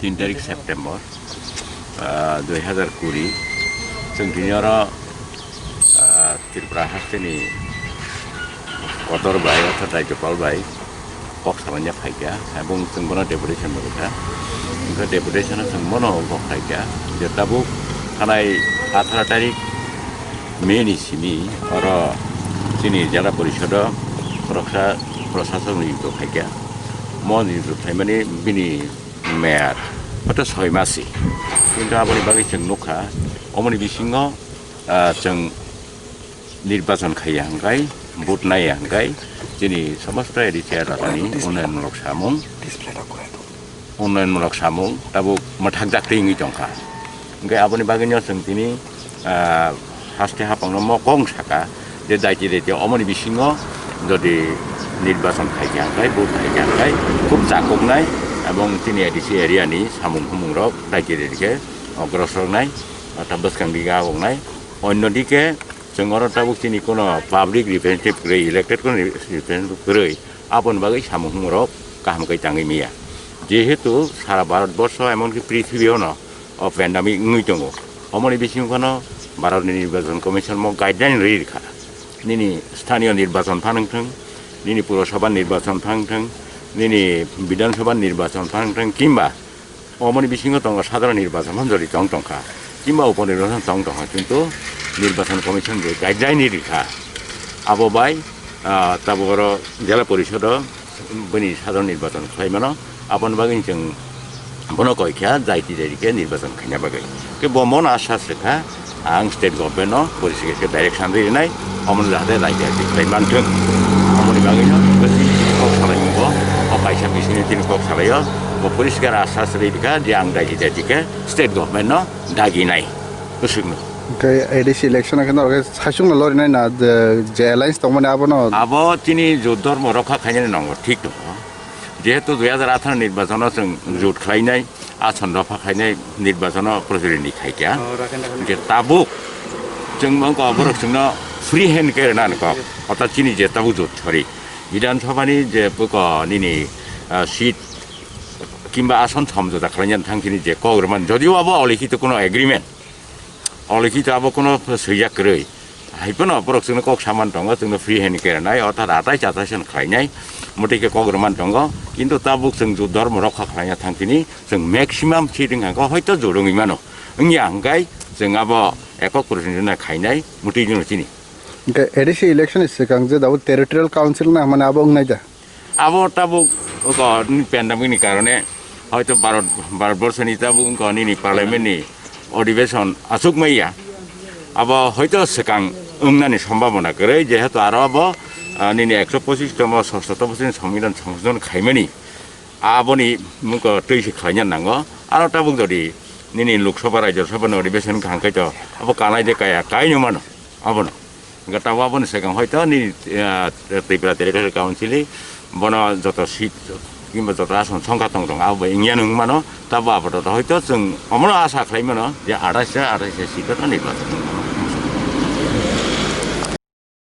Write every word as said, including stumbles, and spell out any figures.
Tin tarik September, ah, dui hazar kuri, chwng tini oro, ah, Tripura hasteni kotor bai, orthat Rajyapal bai kok salaina phaikha, ebong chwng bono deputation rwkha. Wngkha deputation-o chwng bono kok khlaikha je tabuk thanai atharo tarik May ni simi oro chini Jela Porisodo khoroksa prosasok ni jito phaikha. Mo ni jito phaimani bini meyad hoyto soi masi. Kintu aboni bagwi chwng nukha, omoni bisingo, ah, chwng nirbachon khaiya hwnkhe, vote naiya hwnkhe, chini somosto A D C elakani unnayonmulok samung, unnayonmulok samung tabuk mwthakjak twi wngwi tongkha. Hwnkhe aboni bagwino chwng tini, ah, haste haphangno mokong saka je daiti daiti omoni bisingo jodi nirbachon khaikha hwnkhe, vote khaikha hwnkhe khub chakoknai, ebong chini A D C area ni samung humungrok daiti daiti khe ogrosor wngnai, ah, ta bwskang dige aboknai. Onno dike chwng oro tabuk chini kono public representative kwrwi, elected kono representative kwrwi, aboni bagwi samung humungrok kaham khe tangwi manya. Jehetu sara Bharat borsho emonki prithibi ono o pandemic wngwi tongo. Omoni bisingo phano Bharatni Nirbachon Commission mo guideline rwi rwkha. Nini sthaniyo nirbachon phan wngthwng, nini Purasabha nirbachon phan wngthwng, nini Bidhan Sabha nirbachon phan wngthwng, kimba omoni bisingo tongo sadharon nirbachon phan jori tong tongkha, kimba upo nirbachon tong tongkha, kintu Nirbachon Commission je guideline rikha, abo bai, ah, tabuk oro Jela Porisodo bini sadharon nirbachon khlai mano, aboni bagwi chwng bono koi kha, daiti daiti khe nirbachon khaina bagwi. Khe bo mono asas rwkha, ang state government no poriskar khe direction rinai, omono jahate raida khe khlai manthwng. Omoni bagwino bwswk kok salai bo, o kaisa bisingni tini kok salaio, bo poriskar asas ri rwkha je ang daiti daiti khe state government no daginai bwswkno. Hwnkhe A D C election khe norok khe saichungno lorinai na, je, je alliance tongmani abono? Abo chini jot dhormo rokha khainani nongo, thik tongo. Jehetu dui hazar atharo nirbachon o chwng jot khlainai, ason dopha khainai nirbachono prochuloni khaikha. Oh, rakhena, rakhena. Hwnkhe tabuk chwng wngkha borok chwngno free hand khe rwnani kok. Orthat chini je tabuk jot sori Bidhan Sabha ni je buko nini, ah, seat kimba ason somjota khlainani thang chini je kok rwmani. Jodio abo olikhito kuno agreement, olikhito abo kuno swijak kwrwi. Hai phano borok chwngno kok saman tongo, chwngno free hand khe rwnai, orthat atai chatai sen khlainai, motwi khe kok rwman tongo. Kintu tabuk chwng jot dhormo rokha khlaina thang chini, chwng maximum seat wngkha khe hoito jot wngwi mano. Wngya hwnkhe chwng abo ekok prochuloni khainai, motwi jono chini. Hwnkhe A D C election ni swkang je tabuk territorial council na hwnmani abo wngnai da? Abo tabuk, o, pandemic ni karone hoito Bharat, Bharat borso ni tabuk wngkha nini parliament ni odhibeshon achuk maya. Abo hoito swkang wngnani sombhabona kwrwi, jehetu aro abo, ah, nini ekso pochis tomo sosto tomo sini sombidhan songsodhon khaimani, aboni mungko twi se khlaina nango. Aro tabuk jodi nini Lok Sabha, Rajya Sabha ni odhibeshon wngkha hwnkhe to abo kanai de kaya, kaino mano abono. Hwnkhe tabuk aboni swkang hoito nini, ah, Tripura Territorial Council ni bono joto seat kimba joto ason songkha tong tong abo bai wngya wng mano, tabuk apatot hoito chwng omono asa khlai mano je athais ta, athais ta seat o nirbachon wng